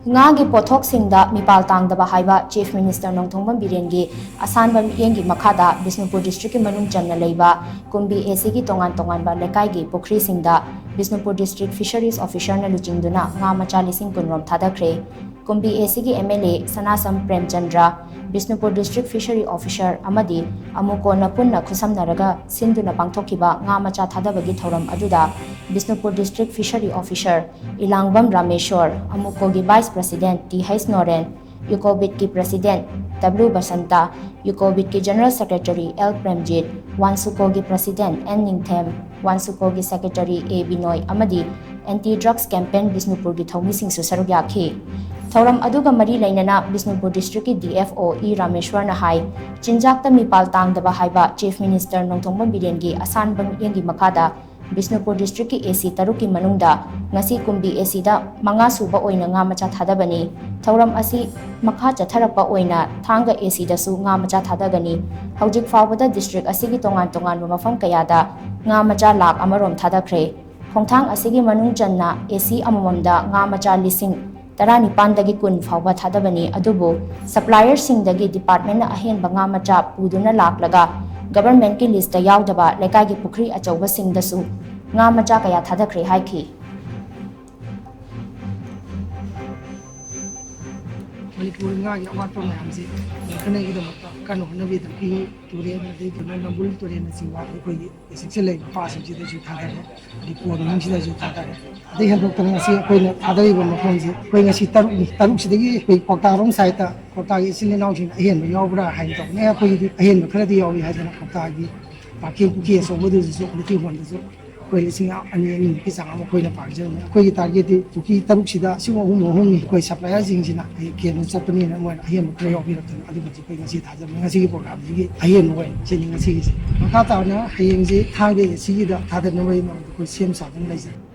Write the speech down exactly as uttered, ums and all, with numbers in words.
ꯉꯥꯒꯤ ꯄꯣꯠꯊꯣꯛꯁꯤꯡꯗ ꯃꯤꯄꯥꯜ ꯇꯥꯡꯗꯕ ꯍꯥꯏꯕ Chief Minister Nongthombam ꯕꯤꯔꯦꯟꯒꯤ ꯑꯁꯥꯟꯕ ꯃꯤꯠꯌꯦꯡꯒꯤ ꯃꯈꯥꯗ ꯕꯤꯁꯅꯨꯄꯨꯔ district ꯀꯤ ꯃꯅꯨꯡ ꯆꯟꯅ ꯂꯩꯕ ꯀꯨꯝꯕꯤ AC ꯒꯤ ꯇꯣꯉꯥꯟ ꯇꯣꯉꯥꯟꯕ ꯂꯩꯀꯥꯏꯒꯤ ꯄꯨꯈ꯭ꯔꯤꯁꯤꯡꯗ ꯕꯤꯁꯅꯨꯄꯨꯔ district fisheries officer ꯅ ꯂꯨꯆꯤꯡꯗꯨꯅ ꯉꯥ ꯃꯆꯥ ꯂꯤꯁꯤꯡ ꯀꯨꯟ ꯔꯣꯝ ꯊꯥꯗꯈ꯭ꯔꯦ꯫ ꯀꯨꯝꯕꯤ AC ꯒꯤ MLA ꯁꯅꯥꯁꯝ Premchandra, Bishnupur district fishery officer ꯑꯃꯗꯤ ꯑꯃꯨꯀꯣꯅ ꯄꯨꯟꯅ ꯈꯨꯠꯁꯝꯅꯔꯒ ꯁꯤꯟꯗꯨꯅ ꯄꯥꯡꯊꯣꯛꯈꯤꯕ ꯉꯥ ꯃꯆꯥ ꯊꯥꯗꯕꯒꯤ ꯊꯧꯔꯝ ꯑꯗꯨꯗ Bishnupur district fishery officer Ilangbam Rameshwor, ꯑꯃꯨꯀꯣꯒꯤ vice president ꯇꯤ ꯍꯩꯁ ꯅꯣꯔꯦꯟ, ꯌꯨꯀꯣꯕꯤꯠꯀꯤ president ꯗꯕ꯭ꯂꯤꯎ ꯕꯁꯟꯇ, ꯌꯨꯀꯣꯕꯤꯠꯀꯤ general secretary ꯑꯦꯜ ꯄ꯭ꯔꯦꯝꯖꯤꯠ, ꯋꯥꯟꯁꯨꯀꯣꯒꯤ president ꯑꯦꯟ ꯅꯤꯡꯊꯦꯝ, ꯋꯥꯟꯁꯨꯀꯣꯒꯤ secretary ꯑꯦ ꯕꯤꯅꯣꯏ ꯑꯃꯗꯤ anti drugs campaign ꯕꯤꯁꯅꯨꯄꯨꯔꯒꯤ ꯊꯧꯃꯤꯁꯤꯡꯁꯨ ꯁꯔꯨꯛ ꯌꯥꯈꯤ꯫ ꯊꯧꯔꯝ ꯑꯗꯨꯒ ꯃꯔꯤ ꯂꯩꯅꯅ ꯕꯤꯁꯅꯨꯄꯨꯔ district ꯀꯤ DFO ꯏ ꯔꯥꯃꯦꯁ꯭ꯋꯔꯅ ꯍꯥꯏ, ꯆꯤꯟꯖꯥꯛꯇ ꯃꯤꯄꯥꯜ ꯇꯥꯡꯗꯕ ꯍꯥꯏꯕ Chief Minister ꯅꯣꯡꯊꯣꯝꯕꯝ ꯕꯤꯔꯦꯟꯒꯤ ꯑꯁꯥꯟꯕ ꯃꯤꯠꯌꯦꯡꯒꯤ ꯃꯈꯥꯗ ꯕꯤꯁꯅꯨꯄꯨꯔ district ꯀꯤ AC ꯇꯔꯨꯛꯀꯤ ꯃꯅꯨꯡꯗ ꯉꯁꯤ ꯀꯨꯝꯕꯤ AC ꯗ ꯃꯉꯥ ꯁꯨꯕ ꯑꯣꯏꯅ ꯉꯥ ꯃꯆꯥ ꯊꯥꯗꯕꯅꯤ꯫ ꯊꯧꯔꯝ ꯑꯁꯤ ꯃꯈꯥ ꯆꯠꯊꯔꯛꯄ ꯑꯣꯏꯅ ꯊꯥꯡꯒ AC ꯗꯁꯨ ꯉꯥ ꯃꯆꯥ ꯊꯥꯗꯒꯅꯤ꯫ ꯍꯧꯖꯤꯛ ꯐꯥꯎꯕꯗ district ꯑꯁꯤꯒꯤ ꯇꯣꯉꯥꯟ ꯇꯣꯉꯥꯟꯕ ꯃꯐꯝ ꯀꯌꯥꯗ ꯉꯥ ꯃꯆꯥ ꯂꯥꯈ ꯑꯃꯔꯣꯝ ꯊꯥꯗꯈ꯭ꯔꯦ꯫ ꯈꯣꯡꯊꯥꯡ ꯑꯁꯤꯒꯤ ꯃꯅꯨꯡ ꯆꯟꯅ AC ꯑꯃꯃꯝꯗ ꯉꯥ ꯃꯆꯥ ꯂꯤꯁꯤꯡ ꯇꯔꯥꯅꯤꯄꯥꯟꯗꯒꯤ ꯀꯨꯟ ꯐꯥꯎꯕ ꯊꯥꯗꯕꯅꯤ, ꯑꯗꯨꯕꯨ supplier ꯁꯤꯡꯗꯒꯤ department ꯅ ꯑꯍꯦꯟꯕ ꯉꯥ ꯃꯆꯥ ꯄꯨꯗꯨꯅ ꯂꯥꯛꯂꯒ government ꯀꯤ list ꯇ ꯌꯥꯎꯗꯕ ꯂꯩꯀꯥꯏꯒꯤ ꯄꯨꯈ꯭ꯔꯤ ꯑꯆꯧꯕꯁꯤꯡꯗꯁꯨ ꯉꯥ ꯃꯆꯥ ꯀꯌꯥ ꯊꯥꯗꯈ꯭ꯔꯦ ꯍꯥꯏꯈꯤ꯫ ꯃꯅꯤꯄꯨꯔ ꯉꯥꯒꯤ ꯑꯋꯥꯠꯄ ꯃꯌꯥꯝꯁꯦ ꯍꯦꯟꯒꯠꯅꯕꯒꯤꯗꯃꯛꯇ ꯀꯟꯅ ꯍꯣꯠꯅꯕꯤꯗꯅ ꯏꯍꯨ ꯇꯨꯔꯦꯜ, ꯑꯗꯩ ꯀꯩꯅꯣ ꯅꯝꯕꯨꯜ ꯇꯨꯔꯦꯜꯅꯆꯤꯡꯕ ꯑꯩꯈꯣꯏꯒꯤ district ꯁꯦ ꯂꯩꯕ ꯄꯥꯠꯁꯤꯡꯁꯤꯗꯁꯨ ꯊꯥꯗꯔꯦ, ꯑꯗꯩ ꯄꯣꯟ ꯃꯅꯨꯡꯁꯤꯗꯁꯨ ꯊꯥꯗꯔꯦ꯫ ꯑꯗꯩ ꯍꯦꯟꯗꯣꯛꯇꯅ ꯉꯁꯤ ꯑꯩꯈꯣꯏꯅ ꯊꯥꯗꯔꯤꯕ ꯃꯐꯝꯁꯤ ꯑꯩꯈꯣꯏ ꯉꯁꯤ ꯇꯔꯨꯛꯅꯤ꯫ ꯇꯔꯨꯛꯁꯤꯗꯒꯤ ꯑꯩꯈꯣꯏ ꯀ꯭ꯋꯥꯛꯇꯥꯔꯣꯝ side ꯇ ꯀ꯭ꯋꯥꯛꯇꯥꯒꯤ ꯏꯆꯤꯜ ꯏꯅꯥꯎꯁꯤꯡꯅ ꯑꯍꯦꯟꯕ ꯌꯥꯎꯕ꯭ꯔꯥ ꯍꯥꯏꯅ ꯇꯧꯕꯅꯦ꯫ ꯑꯩꯈꯣꯏꯒꯤꯗꯤ ꯑꯍꯦꯟꯕ ꯈꯔꯗꯤ ꯌꯥꯎꯔꯤ ꯍꯥꯏꯗꯅ ꯀ꯭ꯋꯥꯛꯇꯥꯒꯤ ꯄꯥꯀꯤꯡ ꯄꯨꯈ꯭ꯔꯤ ꯑꯆꯧꯕꯗꯨꯗꯁꯨ ꯃꯩꯇꯩ ꯍꯣꯟꯗꯁꯨ ꯑꯩꯈꯣꯏ ꯂꯤꯁꯤꯡ ꯑꯅꯤ ꯑꯅꯤꯃꯨꯛꯀꯤ ꯆꯥꯡ ꯑꯃ ꯑꯩꯈꯣꯏꯅ ꯄꯥꯡꯖꯕꯅꯤ꯫ ꯑꯩꯈꯣꯏꯒꯤ target ꯇꯤ ꯄꯨꯈ꯭ꯔꯤ ꯇꯔꯨꯛꯁꯤꯗ ꯂꯤꯁꯤꯡ ꯑꯍꯨꯝ ꯑꯍꯨꯝꯅꯤ꯫ ꯑꯩꯈꯣꯏ supplier ꯁꯤꯡꯁꯤꯅ ꯍꯦꯛ ꯀꯦꯟꯕ ꯆꯠꯄꯅꯤꯅ ꯃꯣꯏꯅ ꯑꯍꯦꯟꯕ ꯈꯔ ꯌꯥꯎꯕꯤꯔꯛꯇꯅ ꯑꯗꯨꯃꯗꯤ ꯑꯩꯈꯣꯏ ꯉꯁꯤ ꯊꯥꯖꯕꯅꯤ꯫ ꯉꯁꯤꯒꯤ program ꯁꯤꯒꯤ ꯑꯍꯦꯟꯕ ꯑꯣꯏꯅ ꯁꯤꯅꯤ ꯉꯁꯤꯒꯤꯁꯦ꯫ ꯃꯈꯥ ꯇꯥꯅ ꯍꯌꯦꯡꯁꯤ ꯊꯥꯡꯒ AC ꯒꯤꯗ ꯊꯥꯗꯅꯕ ꯑꯩꯈꯣꯏ ꯁꯦꯝ ꯁꯥꯗꯨꯅ ꯂꯩꯖꯔꯤ꯫